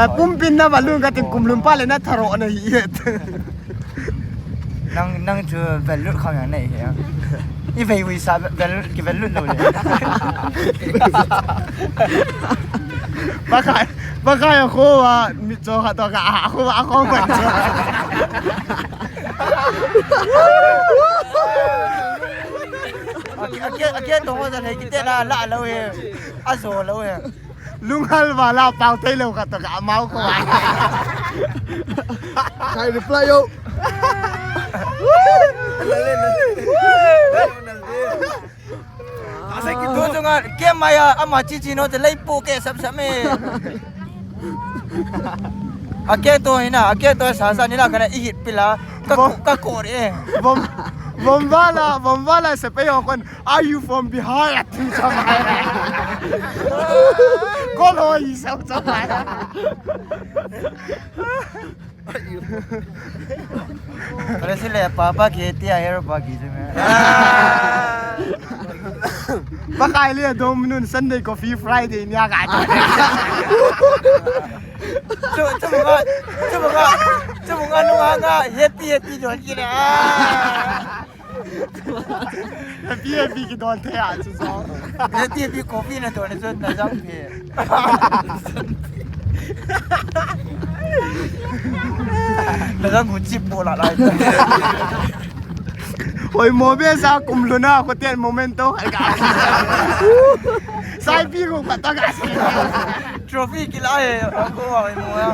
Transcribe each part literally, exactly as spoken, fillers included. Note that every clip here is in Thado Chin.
Pumpin na balloon ka tin kum lum pa le na tharo na hi. Nang, nang chu value khang yang nei he. I vei ui sa value ki value lo le. Pakai, pakai ko wa mi cho ha to ka a ko wa ko wa. Ake, ake, ake to mo sa le ki te na la lo he. A zo lo he. Lunghal vala pau thei lo ka to ka amau ko. Kai reply yo. Tu tu nga ke maya ama chi chi no te lei pu ke sap sap me. Ake to hina, ake to sa sa ni la kana i hit pila. Ka ko, ka ko re. Bom, bom vala, bom vala se pe yo kon. Are you from Bihar? Ati chamai. Kolo hi sao chamai. Kare sile papa ke tia hero pa ki jeme. Pakai le dom nun Sunday coffee Friday nia ka. Chu, chu ba, chu ba, chu ba nu nga happy happy don kile. Happy happy ki don the a chu so. Happy happy coffee na don chu na jang phe. Na jang hu chi po la la. Hoi mo be sa kum luna ko ten momento khai ka. Sai pi ko ka ta ka. Trophy ki la he ko hoi mo ya.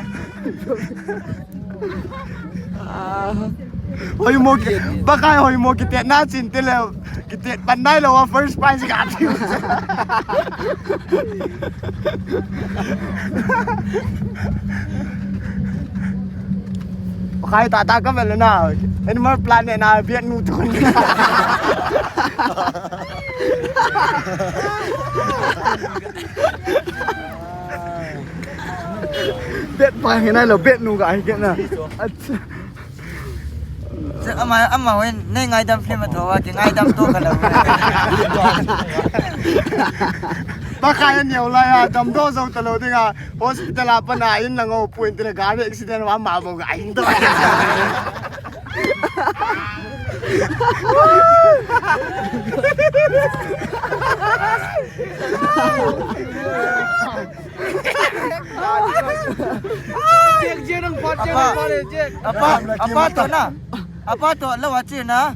Hoi mo ki, pakai hoi mo ki te na chin te le, ki te pan nai lo first prize ka pi. Pakai ta ta ka vel na, Animal Planet na biat nu tu. Bet pa hinai lo, bet nu ka hi ke na. Acha. Ama, ama wen, nei ngaidam film a thoa, ki ngaidam to ka lo. Pakai a neo lai a, damdoh jou ta lo ding a, hospital a pat na in lang o pu in te le gari accident a ama bou ga in to. Jack, Jack, nang pat, Jack, nang pat, Jack. Apa, apa to na? Apa to la wa chi na?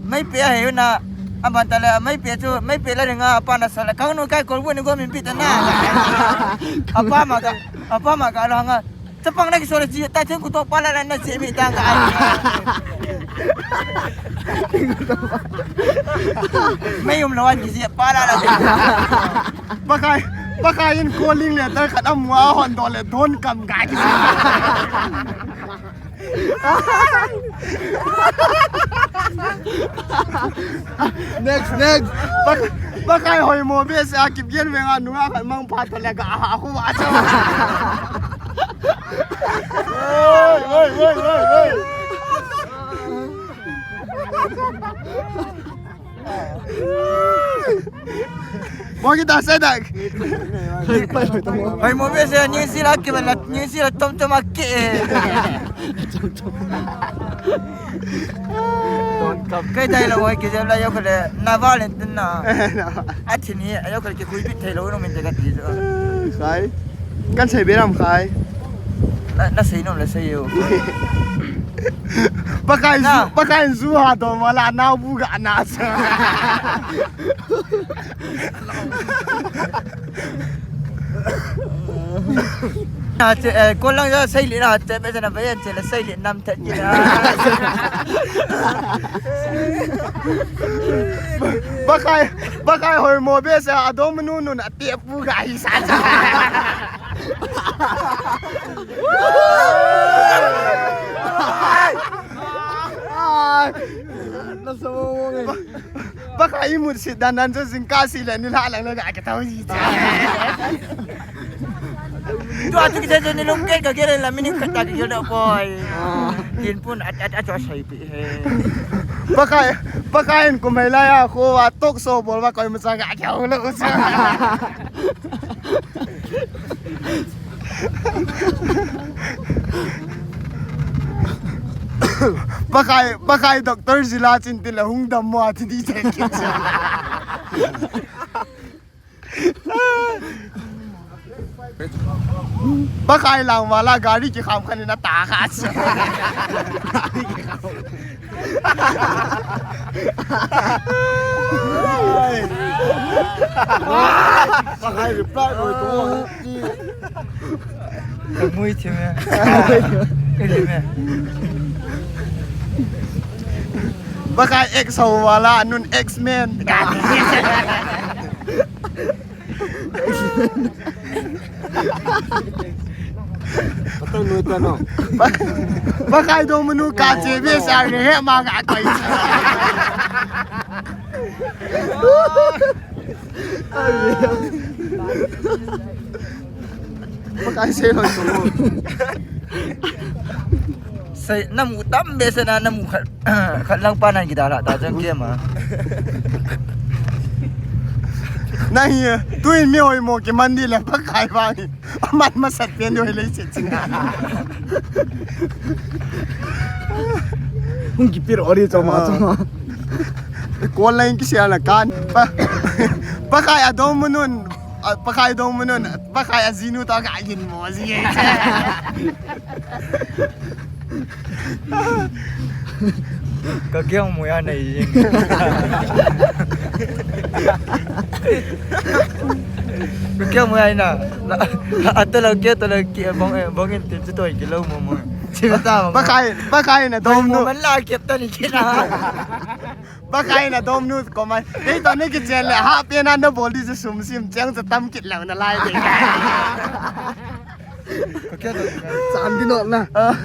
Mai pe he na. Aban ta le mai pe chu, mai pe la ringa apa na sa la. Kang nu kai kol bu ni go min pi ta na. Apa ma ka, apa ma ka lo nga. Chapang na ki so le chi ta theng ku to pa la la na che mi ta ka. Mai um lo an ki chi pa la la. Pakai, pakai in calling letter khat amu a hon do le don kam ga ki. Next, next. Pakai hoi mo be sa kip gen me nga nu a khat mang pa to le ga a khu a cha. Oi, oi, oi, oi, oi. Mo kita sa dak. Hoi mo be sa ni sila ke bala ni sila tom tom a ke. Kai dai lo hoi ke jam la yo kale na valen tin na. A thi ni yo kale ke khui bit thei lo no min te ka ti jo. Sai. Kan sei be ram khai. Na, na sei nom le sei yo. Pakai zu, pakai zu ha to mala na bu ga na sa. Na che, eh, ko lang ja sei le na che be na be che le sei le nam te ki na. Pakai, pakai hoi mo be sa adom nu nu na Tia pu ga hi sa cha. Ai. Ai. Na so mo ngai. Ba ka imut si dan dan so sing ka si le ni la la ga ka tau si cha. Tu atu ki cha ni lung ke ka ke la mini ka ta ki da boy. Kin pun at at at so sai pi he. Ba ka, ba ka in ko mai la ya ko wa tok so bol ba ko mu cha ga ka lo cha. Pakai, Pakai doctor jila chin tile hung dam mo ati di chen kit chen. Pakai lang wala gari kikham khan in ata kha chen. Pakai reply noi to. Ka mui thi me. Ka li me. Pakai X ho wala nun X-Men. Patang noi ta no. Pakai dong munu ka che be sa ne he ma ga koi. Pakai sei loi tu. Sei, namu tam be sei na, namu khat, khat lang pa nan kita la, ta jang ke ma. Nahi, tu in mi hoi mo ke man di le Pakai ba ni. Aman masat pen di hoi le se ching. Hung kipir ori choma, ah, choma. Ko lain kisia la kan. Pa, Pakai adong munun. A, Pakai dong munun, Pakai ajinu ta ka yin mo ji. Ka kiang mo ya nei jing. Ka kiang mo ya na. Ata lo ke, ta lo ke, bong, eh, bong in tip tu toi kilo mo mo. Chimata mo. Pakai, Pakai na dong nu. Man la ke ta ni kina. Pakai na dom nu ko mai. Kei to ni kichen le ha pe na na bol di chu sum sim chang chu tam kit lou na lai de. Ko kya to? Chan di no na. Ah.